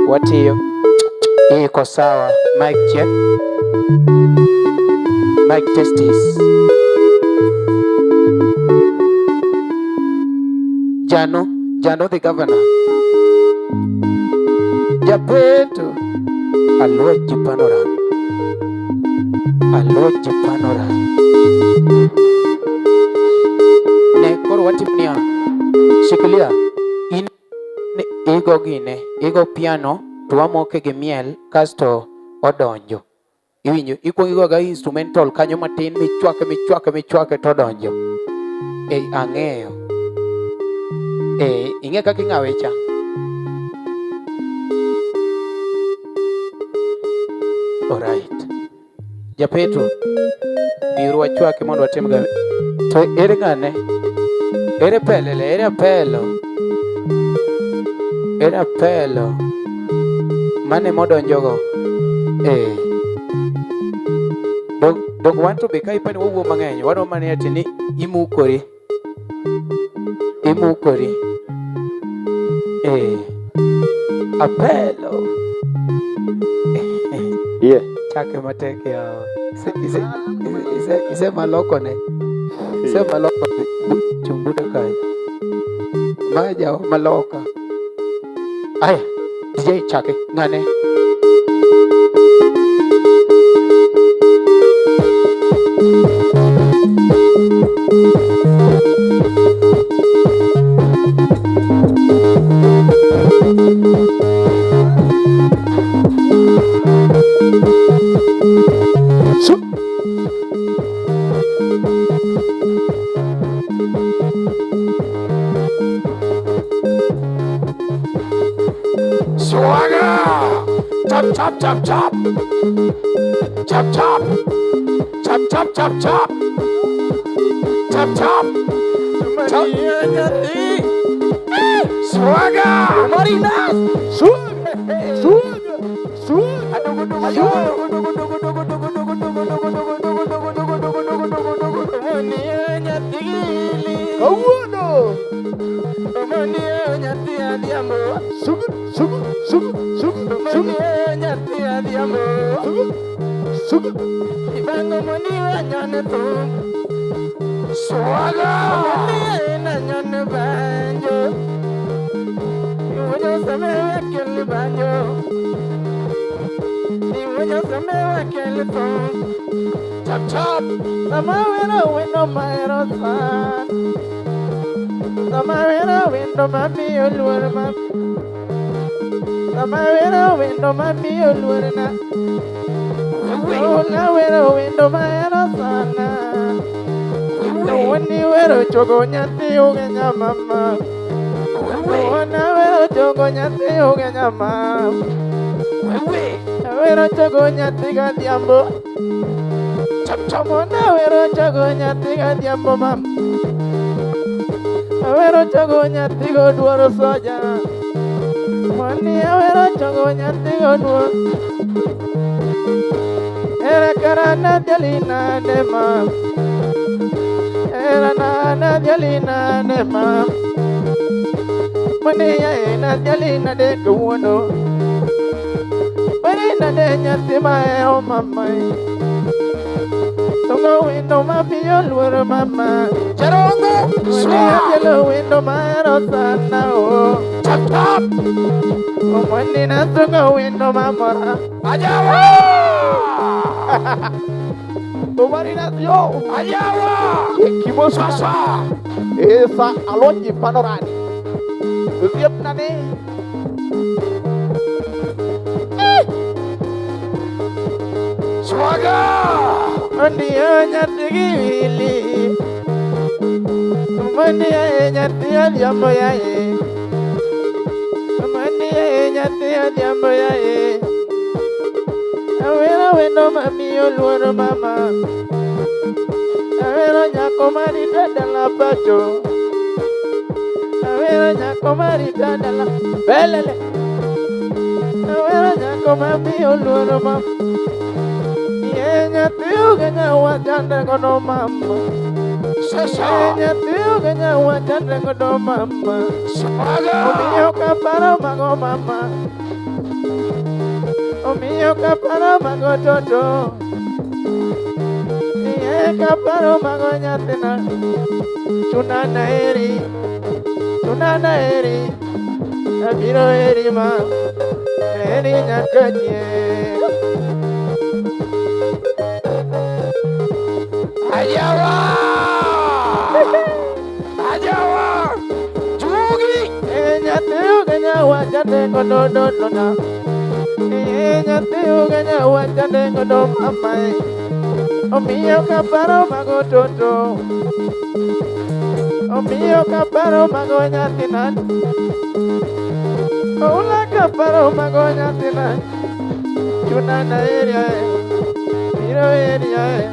Watiyo. Iko sawa. Mic check. Mic testis. Jano, Jano the governor. Japeto. Aluoch Panorama. Aluoch Panorama. Ne koro watim niya. Shikilia. In igo gine, igo piano to wamoke gi miel kasto odonjo. Iwinjo, ikuongo igo ga instrumental kanyo matin michwake michwake michwake to odonjo. Eh, ang'eyo. Eh, ing'e kaka ing'awe cha? Alright. Japetro, biuru wachwake mondo watim ga. To ere ng'ane? Ere pelele? Ere apelo? Ere apelo? Mane modonjogo? Eh. Dog, dog wan to be ka ipani wawuo mang'eny, wadwa mana ati ni imukori. Imukori. Eh. Apelo. Yeah. Chake matek yawa. Ise ise ise maloko ne. Ise maloko ne. Chumbuta kae. Ma jawa maloka. Aya, DJ chake ng'ane. Swagger! Chop, chop, chop, chop! Chop, chop! Chop, chop, chop, chop! Chop, chop! Chop! Swagger! Marinas! Swagger! Swagger! Swagger! Kawuono! Sugu, sugu, sugu, sugu, sugu. Sugu, sugu. Swagger! Chop, chop! Samawero wendo mamiyo luorna. Nawero wendo mahero sana. Wuoni wero chogo nyathi ugenya mama. Nawero chogo nyathi ugenya mama. Nawero chogo nyathi gadhiambo. Chop, chop! Nawero chogo nyathi gadhiambo mama. Awero chogo nyathi godwaro soja. Mwani awero chogo nyathi godwaro. Era kara na dialina ne ma. Era na dialina ne ma. Mwani ya na dialina de kawuono. Mwani na de nyathi mahero mama. Tungo wendo mapiyo luoro mama. Charongo! Mwani Swag! adielo wendo mahero sana o. Chop, chop! Mwani na tungo wendo mamora. Ajawa! Marinas yo! Ajawa! Kimosa! Sasa! Esa aloji panorani. Osiepna ni. Swagger! Ondiyo nyathi gi wili. Mondi yaye nyathi odhiambo yaye. Mondi yaye nyathi odhiambo yaye. Awero wendo mamiyo luoro mama. Awero nyako marita dala pacho. Awero nyako marita dala belele. Awero nyako mamiyo luoro mama. Ye nyathi ugenya wachande godo mama. Sasa! Ye nyathi ugenya wachande godo mama. Swagger! Omiyo kaparo mago mama. Omiyo kaparo mago toto. Iye kaparo mago nyathina. Chuna naeri. Chuna naeri. Abiro eri ma. Eri nyaka chieng'. Ajawa! Ajawa! Jugi! Eh, nyathi ugenya wachane godo dodona. Eh, nyathi ugenya wachane godo mama. Eh. Omiyo kaparo mago toto. Omiyo kaparo mago nyathina. Oula kaparo mago nyathina. Chuna na eri eh. Biro eri eh.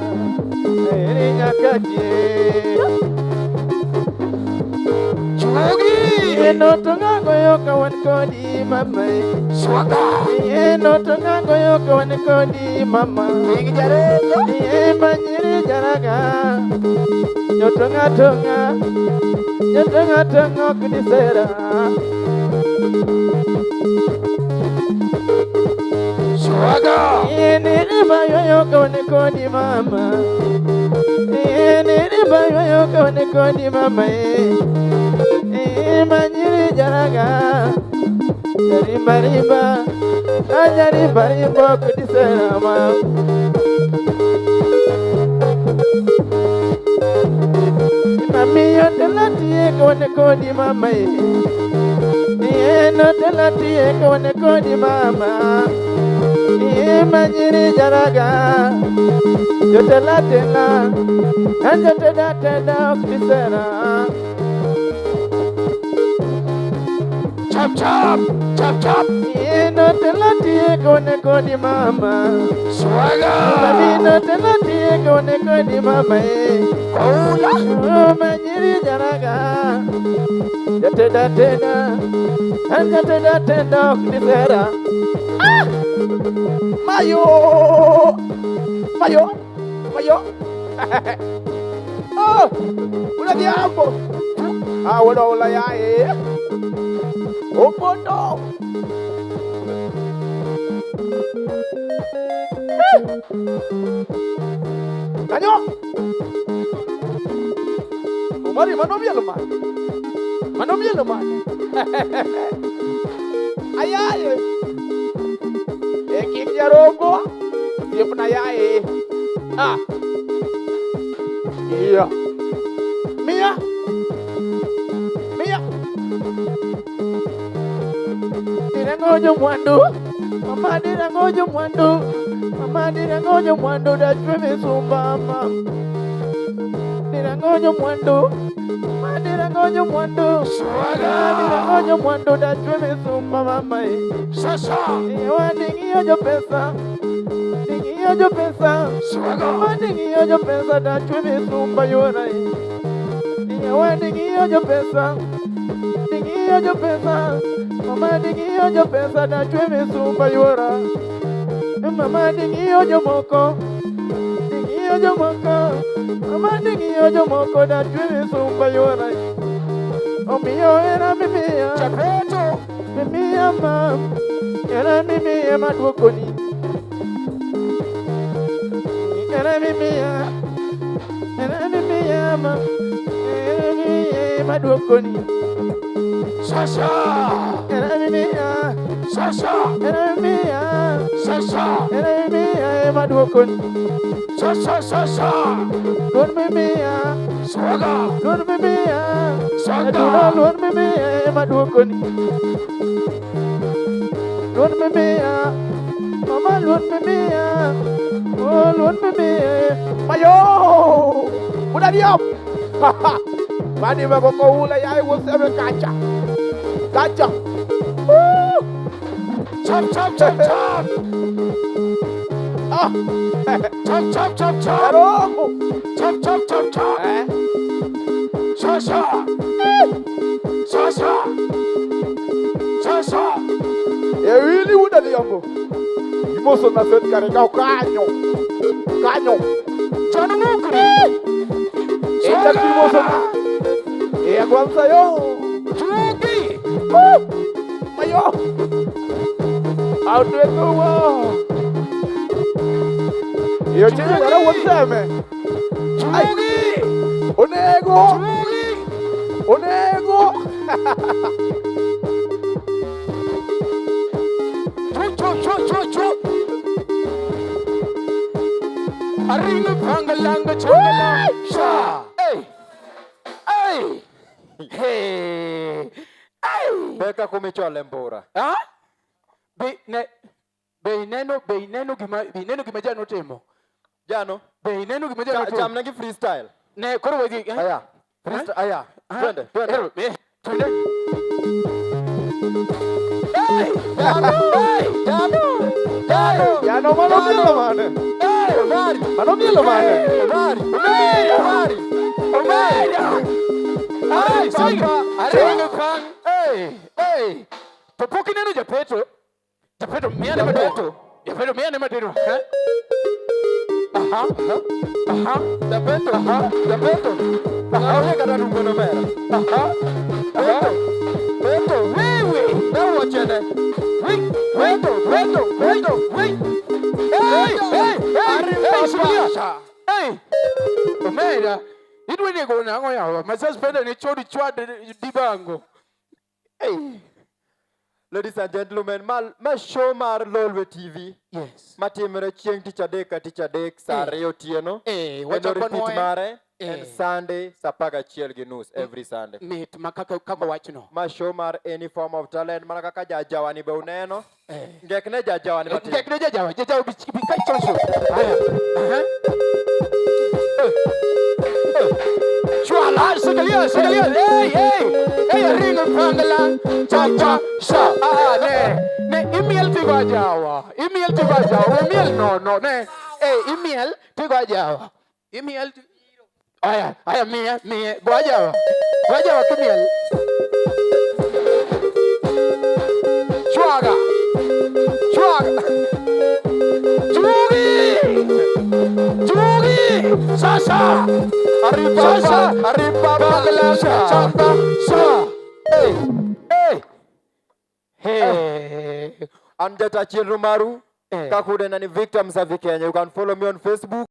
Eri nyaka chieng'. Jugi! Eno to ng'agoyo ka wan kodi mama. Eh. Swaga! Eno to ng'agoyo ka wan kodi mama. Ring jareto! Iye manyiri jaraga. Jotonga tonga. Jotonga tonga ok disera. Swaga! Iye niriba yoyo ka wan kodi mama. Iye niriba yoyo ka wan kodi mama. Iye manyiri jaraga. Jarimba rimba. Ajarimba rimba ok disera mama. Mamiyo telatie kawane kodi mama e. Iye no telatie kawane kodi mama. Iye manyiri jaraga. Jotela tela. Anjoteda teda ok disera. Chap chap! Chap chap! Iye no telatie kawane kodi mama. Swaga! Mami no telatie kawane kodi mama e. Oula! Oh, manyiri jaraga. Joteda teda. Anjoteda teda ok disera. Mayo! Mayo! Mayo! Oh! Ula diambo! Ah, wala wala ya eh. Opondo! Eh! Kanyo! Umari mano mielo man. Mano mielo man. Ayaye! E king jarongo. Osiepna yaye. Ah. Iya. Mia. Mia. Dirangojo mwandu, mama dirangojo mwandu, mama dirangojo mwandu dachwe misumba mama. Dirangojo mwandu, mama dirangojo mwandu, Swaga! dirangojo mwandu dachwe misumba mama. Eh. Sasa! Ewa ding'iyo jo pesa, ding'iyo jo pesa, Swaga! mama ding'iyo jo pesa dachwe misumba yora. Ewa ding'iyo jo pesa, ding'iyo jo pesa, mama ding'iyo jo pesa dachwe misumba yora. Mama ding'iyo jomoko, ding'iyo jomoko, mama ding'iyo jomoko dachwe misumba yora. Omiyo era mimiya, Chapeto! mimiya ma, era mimiya maduokoni. Era mimiya, era mimiya ma, era mimiya maduokoni. Sasa! Era mimiya, Sasa! era mimiya, Sasa! era mimiya maduokoni. Sasa! Sasa! Luon mimiya, Swaga! luon mimiya, Swaga! aduna luon mimiya maduokoni. Luon mimiya, mama luon mimiya, oh luon mimiya. Mayo! Ula diam! Mani magoko ula yaye wosebe kacha. Kacha. Woo! Chop chop chop chop! Ah! Chop chop chop chop! Jarongo! Chop chop chop chop! Eh? Sasa! Sasa! Sasa! Ewili wuda diambo. Imoso na set kare ka kanyo. Kanyo. John Mukri! Eta kimoso na. E agwanza yo. Jugi! Woo! Mayo! Outwe thuwo. Iyo chinyo nyara wuod seme. Chugi! Onego. Chugi! Onego. Chu chu chu chu chu. Aringo pangalanga changala sha. Hey. Hey. Hey. Hey. Beka kumichwale mbura. Ha? Be ne be ineno be ineno gima be ineno gima jano timo. Jano, Be ineno gima jano timo. chamna gi freestyle. Ne koro wadhi. eh? Aya. Freestyle, aya. Ah, Twende, twende. Ero, eh, twende. Hey! Jano! Hey! Jano! Jano! Jano mano mielo mane? Hey! Omari! Mano mielo mane? Omari! Omera! Omari! Omera! Ay, Papa! Aringo pang. Hey! Hey! To pok ineno japeto? Japeto miane Japeto? matero. Japeto miane matero. Eh? Aha. Aha. Japeto! Aha. Japeto! Aonge kata nungo nomera. Aha. Peto! Peto! Wewe! Ne wuochene. Wei! Peto! Peto! Peto! Wei! Hey! Hey! Hey! Hey! Shikilia! Hey! Omera! Idwa nego nang'o yawa? Ma suspender ni chodi chwad dibango. Hey! Ladies and gentlemen, ma, ma show mar Lolwe TV Yes. matimre chieng' tich adek ka tich adek saa Eh. ariyo otieno. Eh, Kendo wachako repeat nwoye. mare Eh. en Sunday saa apar gachiel gi nus every Sunday. Mit ma kaka kaka wachno. Ma show mar any form of talent mana kaka jajawani be uneno. Eh. Ngek ne jajawani matin. Ngek ne jajawa, jajawa bi bi ka choso. Haya. Aha. Chwala, shikilia, shikilia. Hey, hey. Hey, ringo pangala. Cha cha sha. Ah, ne. Ne imiel tigo jawa. Imiel tigo jawa. Imiel no no ne. Hey, imiel tigo jawa. Imiel Aya, aya mie, mie. Go jawa. Go jawa kimiel. Chwaga. Chwaga. Jugi! Jugi! Sasa! Arriba, Sasa! arriba, Bangla, sha. chapa, sa! Hey! Hey! Hey! An jata chenro maru Eh. kakudena ni Victor Msavi Kenya. You can follow me on Facebook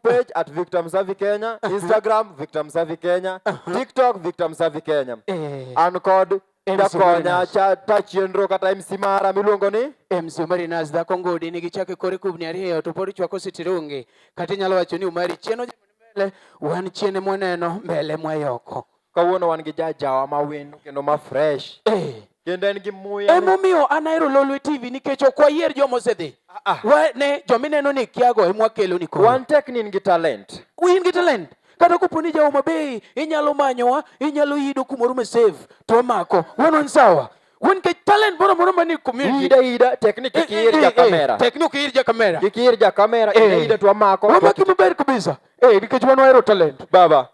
page at Victor Msavi Kenya, Instagram Victor Msavi Kenya, TikTok Victor Msavi Kenya. Eh. An kod MC jakonya Marinas. cha ta chenro kata MC mara miluongo ni MC Marinas dhako ngodi nigi chake kore kubni ariyo to pod chwako sitirungi kata inyalo wacho ni Umari chien ojemo mbele wan chien mwaneno mbele mwayoko. Kawuono wan gi jajawa ma wendo kendo ma fresh. Eh. Kendo en gi muya. Emomiyo an ahero Lolwe TV nikech ok wayier joma osedhi. Ah, ah. Wa ne jomineno ni kiago ema wakelo ni koro. Wan tek ni in gi talent. In gi talent. Kata kopo ni ja Homa Bay inyalo manyowa, inyalo yudo kumoro ma safe to wamako. Wan wan sawa. Wan nikech talent moro amora manie community. Ida ida tek ni kik iir ja kamera. Tek ni ok iir ja kamera. Kik iir ja kamera, ida ida to wamako. Wamaki maber kabisa. Eh, nikech wan wahero talent. Baba,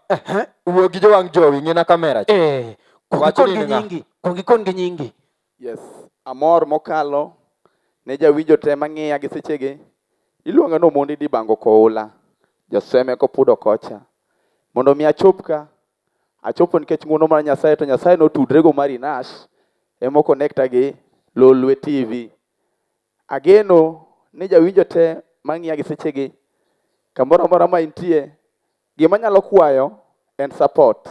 wuo gi jowang' jowi ng'ina kamera cha. Eh, kuong Wach ikon ni gi ng'a? nyingi. Kuong ikon gi nyingi. Yes, amor mokalo ne jawinjo te mang'iya gi sechegi. Iluonga ni Omondi Dibango Koula, Joseme Kopudo kocha. Mondo mi achop ka, achopo nikech ng'uono mar Nyasaye to Nyasaye notudre go Mari Nash ema okonekta gi Lolwe TV. Ageno ni jawinjo te mang'iya gi sechegi, kamoro amora ma intie, gima anyalo kwayo en support.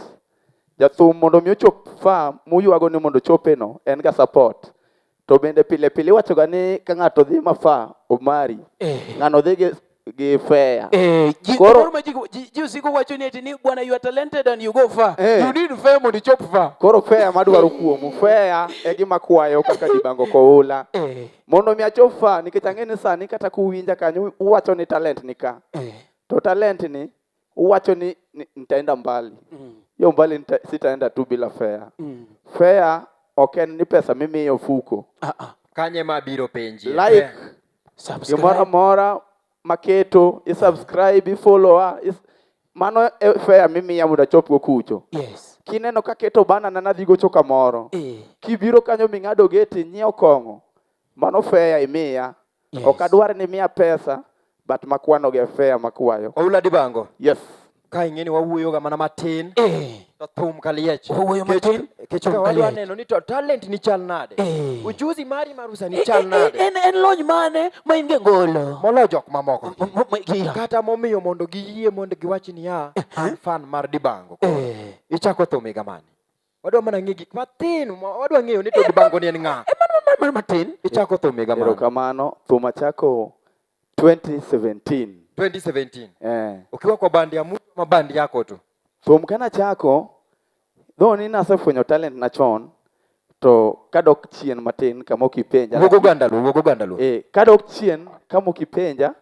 Jathum mondo mi ochop far muywago ni mondo ochope no, en ga support. To bende pile pile iwacho ga ni ka ng'ato dhi mafar, omari. Eh. Ng'ano dhi gi fare. Eh, ji, Koro- koro ma ji, ji, ji osiko wacho ni eti ni bwana you are talented and you go far. Eh. You need fare mondo ichop far. Koro fare madwaro kuomu, fare e gima kwayo kaka Dibango Koula. Eh. Mondo mi achop far, nikech ang'e ni sani kata kuwinja kanyo uwacho ni talent ni ka. Eh. To talent ni uwacho ni nitaenda mbali. Hiyo mbali sitaenda tu bila fare. Fare ok en ni pesa mimiyo ofuko. Ah, ah. Kanye ma biro penji. Like Subscribe. gimoro amora maketo, i subscribe, i follow, mano e fare mimiya mondo achopgo kucho. Yes. Kineno kaketo bana na nadhi gocho kamoro. Eh. Kibiro kanyo ming'ado geti inyiewo kong'o, mano fare imiya. Yes. Ok adwar ni imiya pesa, but makwano ge fare makwayo. Oula Dibango. Yes. Ka ing'e ni wawuoyo ga mana matin. Eh. To thum ka liech. Wawuoyo Kech- matin. Kech Thum ka wadwa kaliech. neno ni to talent ni chal nade. Eh. Ujuzi mari mar usanii Eh, chal eh, nade. En en lony mane ma in go ngolo? Moloyo jok mamoko. gi. Yeah. Kata momiyo mondo giyie mondo giwach niya, an fan mar Dibango. Koro. Eh. Ichako thum higa mane? Wadwa mana ng'e gik mathin, wadwa ng'eyo ni to Dibango ni en ng'a. Mar matin. Ichako thum higa mane? Erokamano, thum achako 2017. 2017. Eh. Ukiwa kwa bandi ya mtu ama bandi yako tu. Thum kanachako, though ni nasefwenyo talent na chon, to kadok chien matin kama ok ipenja. Wuog oganda luo, wuog oganda luo. Eh, kadok chien kama ok ipenja,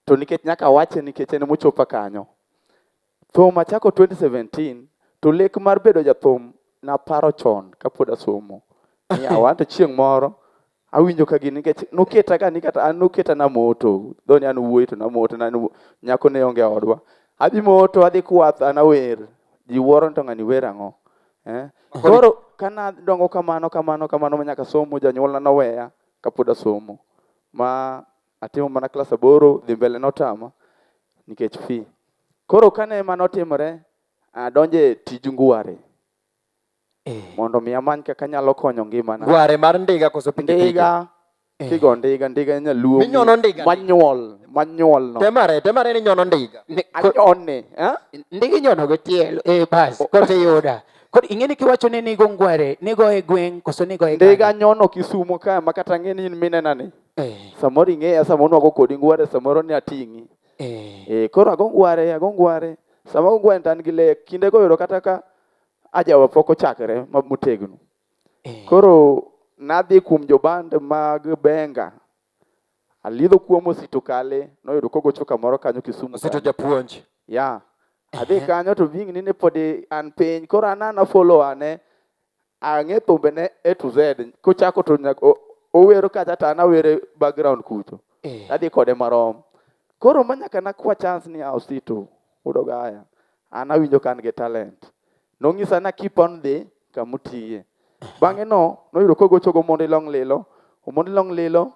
to nikech nyaka awache nikech en mochopa kanyo. Thum achako 2017, to lek mar bedo jathum naparo chon kapod asomo. Ni yawa, to chieng' moro awinjo ka gini nikech noketa ga ni kata an noketa namoto. Though ni an wuoyi to namoto, ne an nyako ne onge e odwa. Adhi moto, adhi kwath, an awer. Ji wuoro ni to ng'ani wer ang'o. Eh? Koro kana dongo kamano kamano kamano ma nyaka somo, janyuolna noweya kapod asomo. Ma atimo mana klas aboro, dhi mbele notama nikech fee. Koro kane mano otimore, adonjo e tij ngware. Eh. Mondo mi amany kaka anyalo konyo ngimana. Ngware mar ndiga koso pikipiki? Ndiga, Eh. kigo ndiga, ndiga en nyaluo. Minyono ndiga ni? Manyuol, manyuol no. Temare, temare ni nyono ndiga. Anyone, eh? Ndigi nyono gi tielo. Eh, bas, kote yuda. Koro ing'e ni kiwacho ni nigo ngware, nigo e gweng' koso nigo e Ndiga kanye? nyono Kisumo ka ma kata ang'e ni in minena ni. Eh, Samoro ing'eya, samoro nwago kodi ngware, samoro ni ating'i. eh. Eh, koro ago ngware, ago ngware. Sama ago ngware to an gi lek. Kindego oyudo kata ka ajawa pok ochakre ma motegno. Eh. Koro nadhi kuom joband mag Benga. Alidho kuom Osito Kale, noyudo kogocho kamoro kanyo Kisumu. Osito kanyo. japuonj. Ya. Adhi kanyo to being ni ne pod an piny. Koro an an follow ane. Ang'e thumbene A to Z. Kochako to nyaka owero kacha to an awere background kucho. Eh. Adhi kode marom. Koro ma nyaka nakwa chance ni ah, Osito wuod Ogaya. An awinjo ka an gi talent. Nong'isa na keep on dhi kamotiye. Bang'e no noyudo kogocho go Omondi Long Lilo. Omondi Long Lilo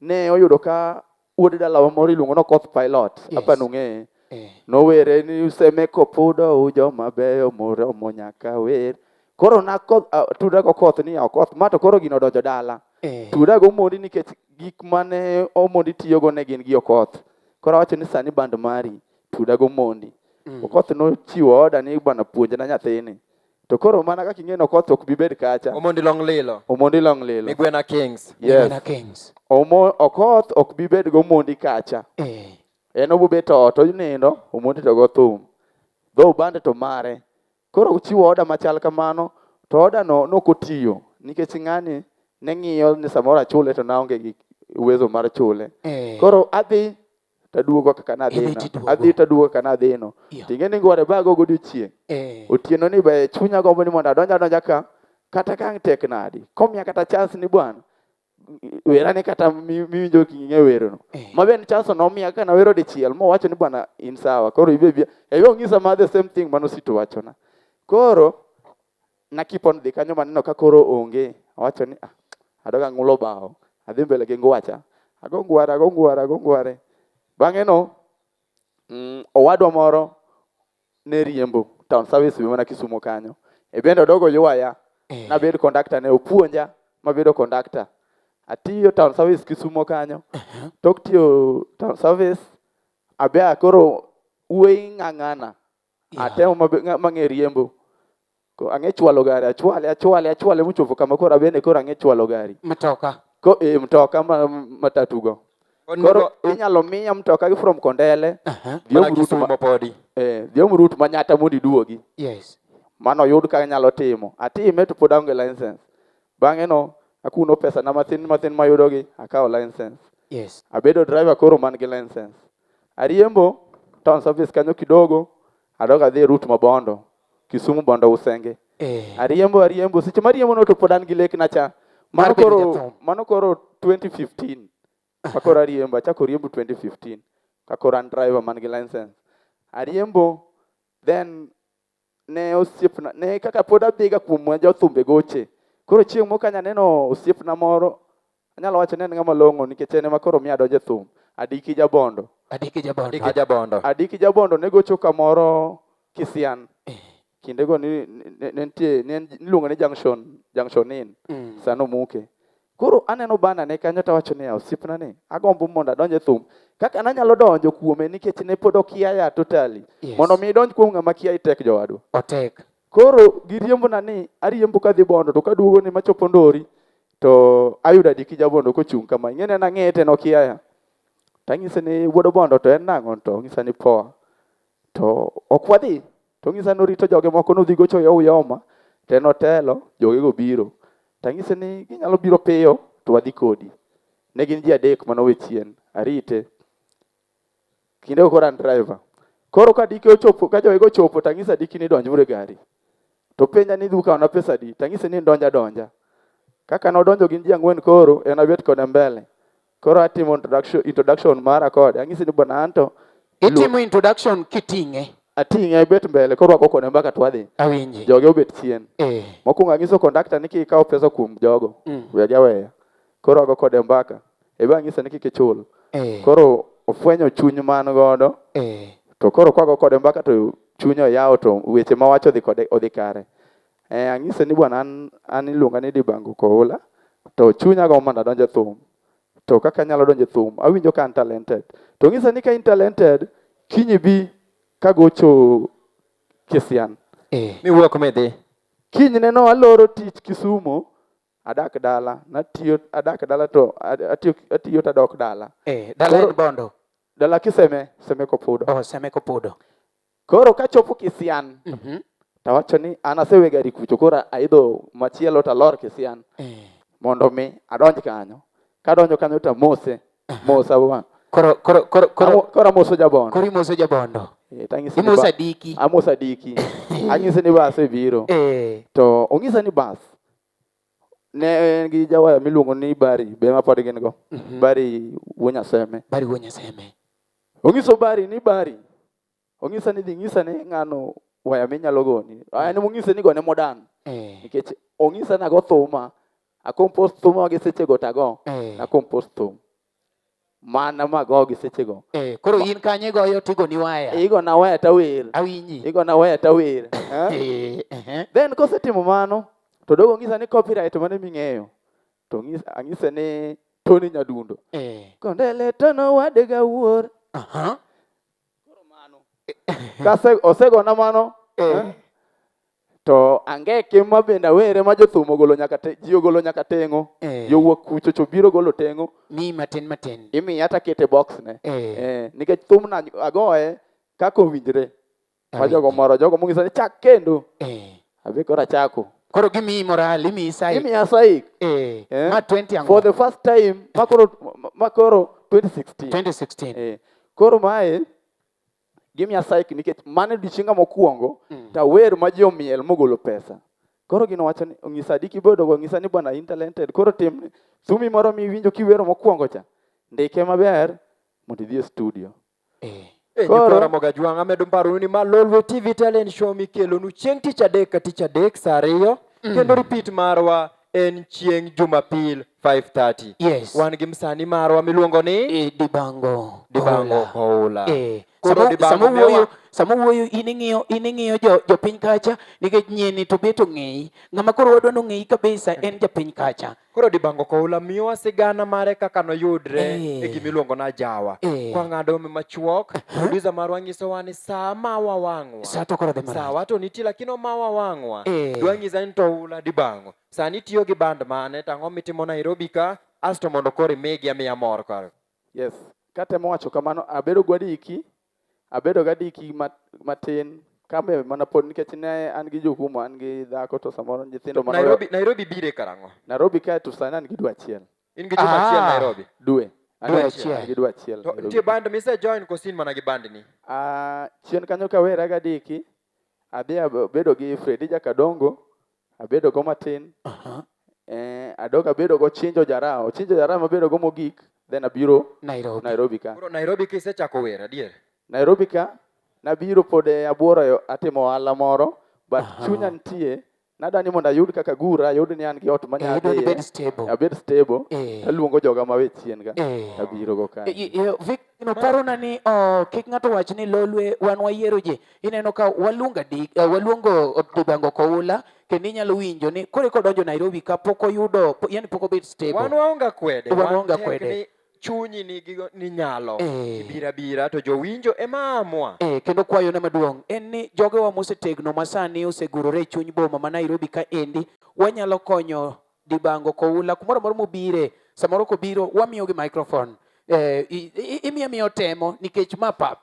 ne oyudo ka wuod dalawa moro iluongo ni Okoth Pilot. Yes. Apa nung'eye. Eh. Nowere ni useme kopudo ujo mabeyo moromo nyaka wer. Koro nakoth uh, tuda go Okoth ni Okoth ma to koro gino odonjo dala. Eh. Tuda go Omondi nikech gik mane Omondi tiyogo ne gin gi Okoth. Koro awacho ni sani band mari tuda go Omondi. Okoth nochiwo order ni bwana puonjna nyathini. To koro mana kaka ing'e ni Okoth ok bi bed kacha. Omondi Long Lilo. Omondi Long Lilo. Migwena Kings. Yes. Migwena Kings. Okoth ok bi bed go Omondi kacha. Eh. En obobet ot onindo, Omondi to go thum. Dho band to mare. Koro ochiwo order machal kamano, to order no nok otiyo nikech ng'ani ne ng'iyo ni samoro achule to naonge gi uwezo mar chule. Eh. Koro adhi taduogo kaka Idhi nadhino. tiduogo. Adhi taduogo kaka nadhino. Yeah. Ting'e ni ngware bago godiochieng'. Eh. Otieno ni be chunya gombo ni mondo adonj adonja ka kata ka ang' tek nadi. Komiya kata chance ni bwana werane kata miwinjo king'e werono. Eh. Ma ben chance nomiya ka nawero dichiel mowacho ni bwana in sawa. Koro ibe bi e ong'isa ma the same thing mano Osito wachona. Koro na keep on dhi kanyo maneno ka koro onge. Awacho ni ah, adog ang'ulo bao. Adhi mbele gi ngwacha. Ago ngware, ago ngware, ago ngware. Bang'e no, owadwa moro ne riembo town service be mana Kisumo kanyo. E bende odogo ywaya. Eh. Nabed conductor ne opuonja mabedo conductor. Atiyo town service Kisumo kanyo. Tok tiyo town service, abe koro wuoyi ng'ang'ana. Yeah. Atemo mang'e riembo. Ang'e chwalo gari, achwale, achwale, achwale mochopo kama koro abende koro ang'e chwalo gari. Mtoka. Ko, mtoka ma, matatu go. Koro inyalo miya mtoka gi from Kondele. Dhi Mana om route Kisumo podi. Dhi om route ma Nyata mondo iduogi. Yes. Mano yud kaka anyalo timo. Atime to pod aonge license. Bang'e no, akuno pesa na mathin mathin mayudogi, akawo license. Yes. Abedo driver koro man gi license. Ariembo town service kanyo kidogo, adok adhi route ma Bondo, Kisumu Bondo Usenge. Eh. Ariembo, ariembo, seche mariembo no to pod an gi lek na cha. Mar Mano bedo koro, jathum. mano koro 2015. Ma koro ariembo, achako riembo 2015. Ka koro an driver man gi license. Ariembo, then ne osiepna, ne kaka pod adhiga kuom jothumbe goche. Koro chieng' moro kanyo aneno osiepna moro, anyalo wacho ni en ng'ama long'o nikech en ema koro miyo adonjo e thum. Adiki Jabondo. Adiki Jabondo. Adiki Jabondo. Adiki Jabondo ne gocho kamoro Kisian. Eh. Kindego ni ne nitie ne en iluongo ni Junction Junction Inn. Mm. Sano omuke. Koro aneno bana ne kanyo tawacho niya, osiepna ni agombo mondo adonj e thum. Kaka nanyalo donjo kuome nikech ne pod okiaya totally. Yes. Mondo mi idonj kuom ng'ama kiayi tek jowadwa. Otek. Koro giriembona ni ariembo kadhi Bondo to kaduogo ni machopo Ndori to ayudo Adiki Jabondo kochung' kama. Ing'e ni en ang'eye to en okiaya. Tanyise ni wuod Obondo to en nang'o to onyisa ni poa. To ok wadhi. To onyisa ni orito joge moko nodhi gocho yo Uyoma to en otelo jogego biro. Tanyise ni ginyalo biro piyo to wadhi kodi. Ne gin ji adek manowe chien. Arite. Kindego koro an driver. Koro ka Diki ochopo, ka jowego ochopo to ang'ise Diki ni donj uru e gari. To penja ni idhi kawona pesa adi? To ang'ise ni donj adonja. Kaka nodonjo gin ji ang'wen koro, en abet kode mbele. Koro atimo introduction, introduction mara kode. Ang'ise ni bwana anto Itimo introduction kiting'e. Ating'e abet mbele koro wago kode mbaka to wadhi. Awinji. Joge obet chien. Eh. Mokwongo ang'iso kondakta ni kik ikaw pesa kuom jogo. Wegi aweya. Koro wago kode mbaka. Ebe ang'ise ni kik ichul. Eh. Koro ofwenyo chuny ma an godo. Eh. To koro kwago kode mbaka to chunye oyawo to weche mawacho odhi kode odhi kare. Eh, ang'ise ni bwana an, an iluonga ni Dibango Koula to chunya gombo mondo adonj e thum. To kaka anyalo donjo e thum, awinjo ka an talented. To ong'isa ni ka in talented, kiny ibi kagocho Kisian. Eh. Miwuok midhi. Kinyne no aloro tich Kisumo, adak dala, natiyo adak dala to atiyo atiyo to adok dala. Eh, dala en Bondo. Dala Kiseme, Seme Kopudo. Oh, Seme Kopudo. Koro kachopo Kisian, Mm -hmm. tawacho ni an asewe gari kucho koro aidho machielo talor Kisian. Eh. Mondo mi adonj kanyo. Kadonjo kanyo to amose. Mosa bwana. Koro koro koro koro koro amoso jabondo. Koro imoso jabondo. Eh, tang'ise ni Imoso Adiki. Amoso Adiki. Anyise ni bas ebiro. Eh. To ong'isa ni bas ne en gi jawaya miluongo ni Barry be ma pod gin go. Mm -hmm. Barry wuo Nyaseme. Barry wuo Nyaseme. Ong'iso Barry ni Barry. Ong'isa ni dhi ng'isa ni ng'ano waya minyalo goni. En mong'ise ni gone modern. Eh. Nikech ong'isa ni ago thuma, akompos thuma gi sechego to ago. Eh. Akompos thum. Mana mago gi sechego. Eh, koro in kanye igoyo tigoni waya. Igona waya tawer. Awinji. Igona waya tawer. Eh? Eh, eh. Then kosetimo mano, to dogo ong'isa ni copyright mane ming'eyo. To ang'ise ni Tony Nyadundo. Eh. Kondele tono wadega wuor. Aha. Kase osegona mano. Eh. Eh? To angeke ma bende awere ma jothum ogolo nyaka te, ji ogolo nyaka teng'o. Eh. Jowuok kucho cho biro golo teng'o. Mi matin matin. Imiya takete box ne. Eh. Eh, nikech thumna agoye kaka owinjre. Ma Awinji. jogo moro jogo mong'isa ni chak kendo. Eh. Abe koro achako. Koro gimiyi moral, imiyi saik. Imiya saik. Eh. Eh. Ma 20 ang'o? For the first time makoro makoro 2016. 2016. Eh. Koro mae gimiya saik nikech mano odiochienga mokwongo Mm. tawer ma ji omiel mogolo pesa. Koro gino wacho ni ong'isa Adiki bodo go ong'isa ni bwana in talented. Koro tim thumi moro miwinjo kiwero mokwongo cha. Ndike maber mondo idhi e studio. Eh. Eh, Koro- nyikwa Ramogi Ajwang' amedo paronu ni ma Lolwe TV Talent Show mikelonu chieng' tich adek ka tich adek saa ariyo kendo repeat marwa en chieng' Jumapil 5:30. Yes. Wan gi msanii marwa miluongo ni Eh, Dibango. Dibango Koula. Koula. Eh, Koro samo Dibango samo miwa- wuoyo samo wuoyo in ing'iyo in ing'iyo jo jopiny kacha nikech nyieni to bet ong'eyi. Ng'ama koro wadwa nong'eyi kabisa en japiny kacha. Koro Dibango Koula miyowa sigana mare kaka noyudre Eh. e gima iluongo ni ajawa. Eh. Kwang'ado machuok, producer marwa nyisowa ni saa mawa wang'wa. Saa to koro dhi marach. Sawa to nitie lakini omawa wang'wa. Eh. Dwa nyisa ni to Oula Dibango. Sani tiyo gi band mane to ang'o mitimo Nairobi ka asto mondo koro imigi amiya mor koro. Yes. Katemo wacho kamano, abedo gwadiki, abedo gadiki matin kambe mana pod nikech ne an gi jukumu, an gi dhako to samoro nyithindo mano Nairobi, Nairobi bire karang'o? Nairobi kae to sani an gi dwe achiel. In gi juma achiel Ah. Nairobi. Dwe. An Dwe gi- achiel. An gi dwe achiel. To Nairobi. nitie band mise join koso in mana gi band ni? Ah, chien kanyo kawera gadiki, adhi abedo gi Fredi Jakadongo, abedo go matin. Aha. Eh, adok abedo go Chinjo Jarao. Chinjo Jarao mabedo go mogik, then abiro Nairobi. Nairobi ka. Koro Nairobi kisechako wer adier? Nairobi ka nabiro pod e abuoro e atimo ohala moro but Aha. chunya nitie nadwa ni mondo ayud kaka gura ayud ni an gi ot Eh, manya idwa ni dhiye ibed stable. abed stable Eh. taluongo joga mawe chien ka Eh. abiro go kae Eh, eh, No parona ni oh, kik ng'ato wach ni Lolwe wan wayiero ji. Ineno ka waluongo waluongo Dibango Koula kendo inyalo winjo ni koro eka odonjo Nairobi ka pok oyudo yani pok obet stable. Wan waonge akwede. Wan waonge akwede. Ni chunyi nigi ni nyalo. Ibira bira to jowinjo ema amua. Kendo kwayona maduong' en ni jogewa mosetegno masani osegurore e chuny boma ma Nairobi ka endi wanyalo konyo Dibango Koula kumoro amora mobire samoro kobiro wamiyogi microphone imiyo miyo temo nikech ma pap.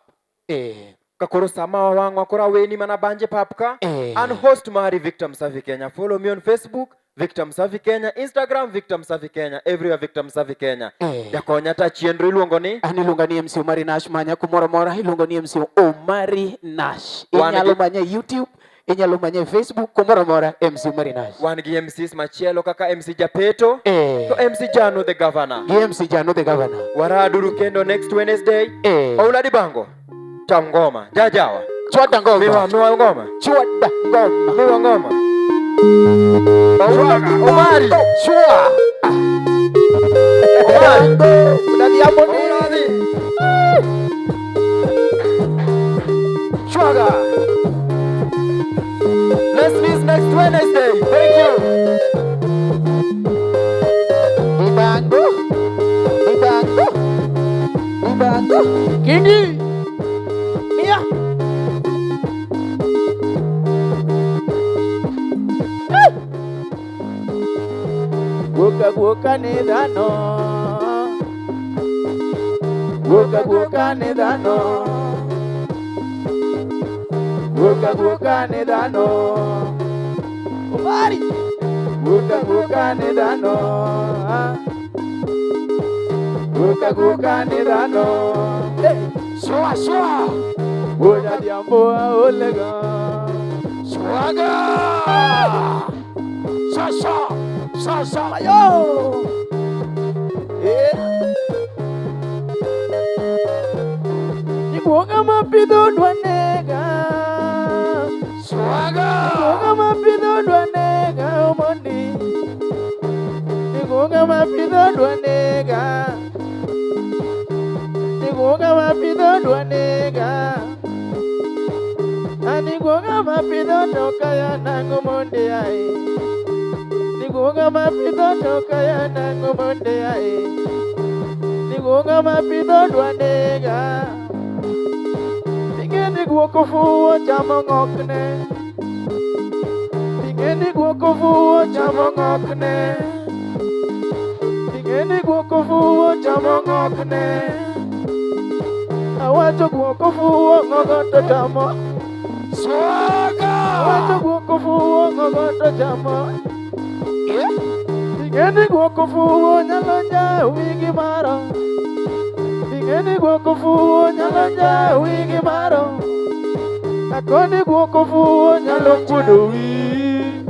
Ka koro sama wawang'wa koro aweni mana banje pap ka. An host mari Victor Msafi Kenya. Follow me on Facebook Victor Msafi Kenya, Instagram Victor Msafi Kenya, everywhere Victor Msafi Kenya. Jakonya ta chenro iluongo ni? An iluonga ni MC Omari Nash, manya kumoro amora iluongo ni MC Omari Nash. Inyalo manya e YouTube, inyalo manya e Facebook, kumoro amora MC Omari Nash. Wan gi MCs machielo kaka MC Japeto, to MC Janu the Governor. Gi MC Janu the Governor. Waraduru kendo next Wednesday. Oula Dibango. Cham ngoma. Jajawa. Chwada ngoma. Miwa, miwa ngoma. Chwada ngoma. Miwa ngoma. Oula, Omari. Chwa. Omari. Unadhiambo ni. Oula. Chwaga. Let's meet next Wednesday. Thank you. Dibango. Dibango. Dibango. Kingi. Mia. Guoka guoka ni dhano. Guoka guoka ni dhano. Guoka guoka ni dhano. Omari. Guoka guoka ni dhano. Guoka guoka ni dhano. Hey. Shwa shwa. Wuod Adhiambo aolega. Swaga. Sha sha. Sha sha. Ayo. Iguoga mapidho dwa nega. Swaga. Iguoga mapidho dwa nega omondi. Iguoga mapidho dwa nega. Iguoga mapidho dwa nega. Aniguoga mapidho to kaya nango mondi ai. Niguoga mapidho to kaya nango mondi ai. Niguoga mapidho dwa nega. Ingeni guok ofuwo chamo ng'okne. Ingeni guok ofuwo chamo ng'okne. Ingeni guok ofuwo chamo ng'okne. Awacho guok ofuwo ng'ogo to chamo. Swaga. Awacho guok ofuwo ng'ogo to chamo. Ingeni guok ofuwo nyalo njawi gi maro. Ingeni guok ofuwo nyalo njawi gi maro. Akoni guok ofuwo nyalo kuodo wiyi.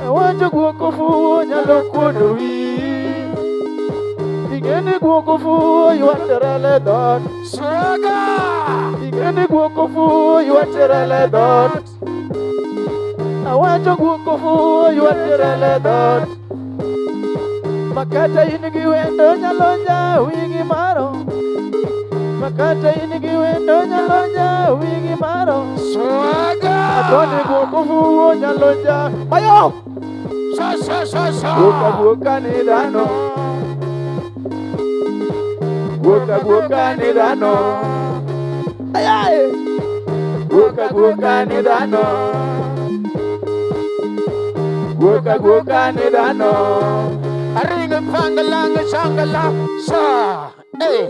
Awacho guok ofuwo nyalo kuodo wiyi. Ingeni guok ofuwo ywakre le dhoot. Swaga. Ingeni guok ofuwo ywakre le dhoot. Awacho guok ofuwo ywakre le dhoot. Makata in gi wendo nyalo njawi gi maro. Makata in gi wendo nyalo njawi gi maro. Swaga. Akoni guok ofuwo nyalo njawi. Mayo! Sha sha sha sha. Guoka guoka ni dhano. Guoka guoka ni dhano. Ayaye! Guoka guoka ni dhano. Guoka guoka ni dhano. Aringa pangalanga shangala sha. Hey.